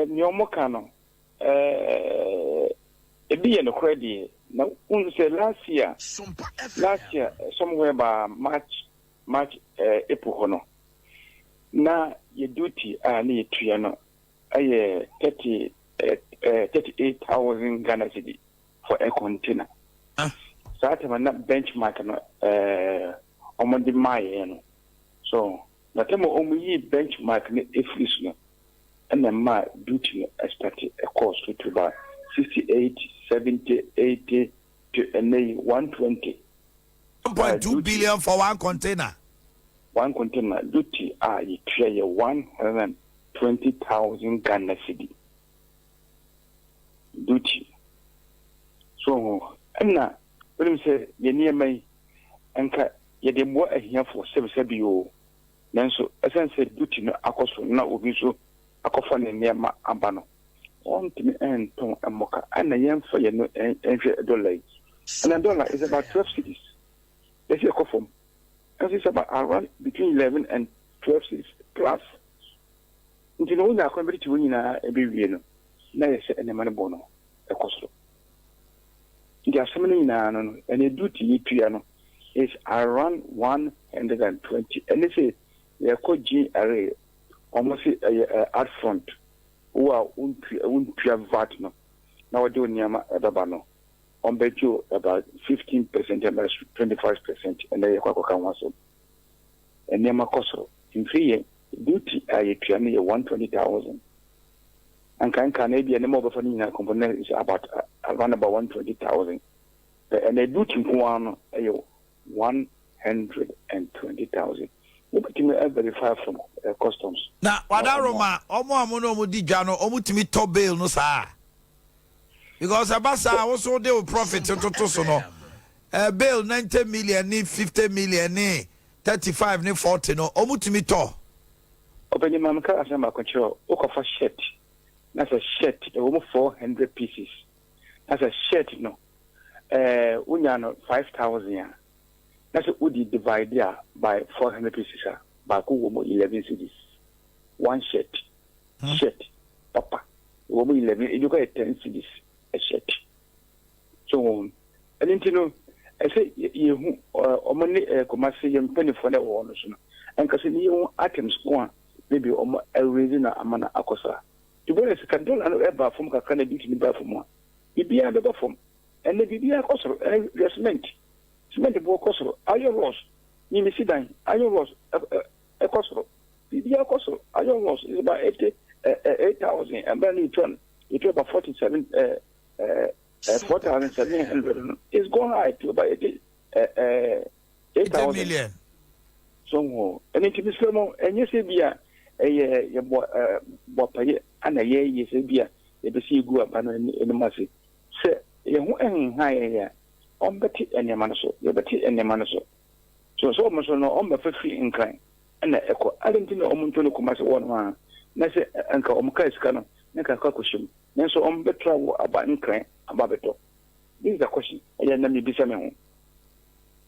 Nea ɔmo ka no, ebi yɛ nokorɛ deɛ, na wohu sɛ last year somewhere by March, April hɔ no, na yɛ duty a ne yɛtua no ɛyɛ 38,000 Ghana cedi for a container. Saa time na benchmark no ɔmo de maa yɛn no so, na time a ɔmo yi benchmark no efiri so no, ɛna mmaa duty no start ɛkɔɔ so to about 68, 70, 80 to ɛnɛ yi 120. 1.2 billion for one container. One container duty a yɛtua yɛ 120,000 Ghana cedi duty. So ɛna wonim sɛ yɛ nneɛma yi nka yɛde mmoa ahiafoɔ sɛbisɛbi o, nanso ɛsiane sɛ duty no akɔ so na obi nso akɔfa ne nneɛma aba no, ɔntumi ɛntɔn mmɔka. Ɛna yɛmfa yɛn no ɛnhwɛ dollar yi, ɛna dollar is about 12 cedis. Yɛsi ɛkɔ fam, ɛnso it's about around between 11 and 12 cedis plus. Nti na wonya akwan bi te wɔn nyinaa ɛbɛwie no, na yɛ sɛ nneɛma no bɔ no ɛkɔ soro. Nti asɛm no nyinaa no, ɛna duty yi tua no is around 120. Ɛne sɛ yɛkɔ GRA, wɔn si ɛyɛ upfront wo a wontua VAT no na wɔde wo nneɛma ɛbɛba no, wɔn bɛgye about 15% ɛbɛ 25%. Ɛnna yɛkɔ akɔka ho asɛm, nneɛma kɔ soro. Mfiri yɛ duty a yɛtua no yɛ 120,000. Nka na ebi nneɛma a wɔbɛfa no nyinaa component is about around about 120,000. Ɛnna duty nko ara no ɛyɛ 120,000. Wobɛtumi verify from customs. Na wadaroma, ɔmo a mo ne ɔmo di dwa no, ɔmo tumi tɔ bale no saa, because ɛba saa, woso de wo profit toto so no, bale 90 million ne 50 million ne 35 ne 40 no, ɔmo tumi tɔ. Ɔbɛni, maame, ka asɛm baako kyerɛ wo. Wokɔfa shirt na sɛ shirt ɛwɔ mu 400 pieces, na sɛ shirt no wonya no 5,000 a, na sɛ wodi divide a by 400 pieces a, baako wɔ mu 11 cedis. One shirt, shirt papa wɔ mu 11, ebi kɔ yɛ 10 cedis a shirt. So ɛno nti no, ɛsɛ yɛhu ɔmo ne Kumase yɛ mpanimfoɔ no ɛwɔ hɔ no so no, ɛnkasa ne yɛhu items ko a maybe ɔmo ɛraise na ama no akɔ saa. Tubɔlɛ sika dollar no ɛba fam kakra na duty no ba fam a, biribiara bɛba fam. Ɛnɛ biribiara kɔ soro. Ɛnɛ hwɛ cement boɔ kɔ soro, iron rods nyimisi dan, iron rods ɛkɔ soro, biribiara kɔ soro. Iron rods is about eighty eight thousand, ɛbɛn no yɛtua no, yɛtua about forty seven ɛ ɛ ɛ 4,700 no, it's gone high to about eighty ɛ ɛ eight thousand million. So wɔ ɛne nti bisɛ mo, ɛnyɛ sɛ bi a ɛyɛ yɛbɔ bɔpɛyɛ ana yɛyɛ sɛ bi a yɛbɛsi egu aba no anim ase sɛ yɛn ho ɛnha yɛn a, ɔmbɛte nneɛma no so, yɛbɛte nneɛma no so. So sɛ ɔmo so no, ɔmbɛfa firi Nkran ɛna ɛkɔ adi nti na ɔmo nto no Kumase wɔ no a, na sɛ nka ɔmo kaa sika no na nka akɔ akɔhyɛ mu, nanso ɔmo bɛtra wɔ aba Nkran aba abɛtɔ. This is the question ɛyɛ na mebisa me ho.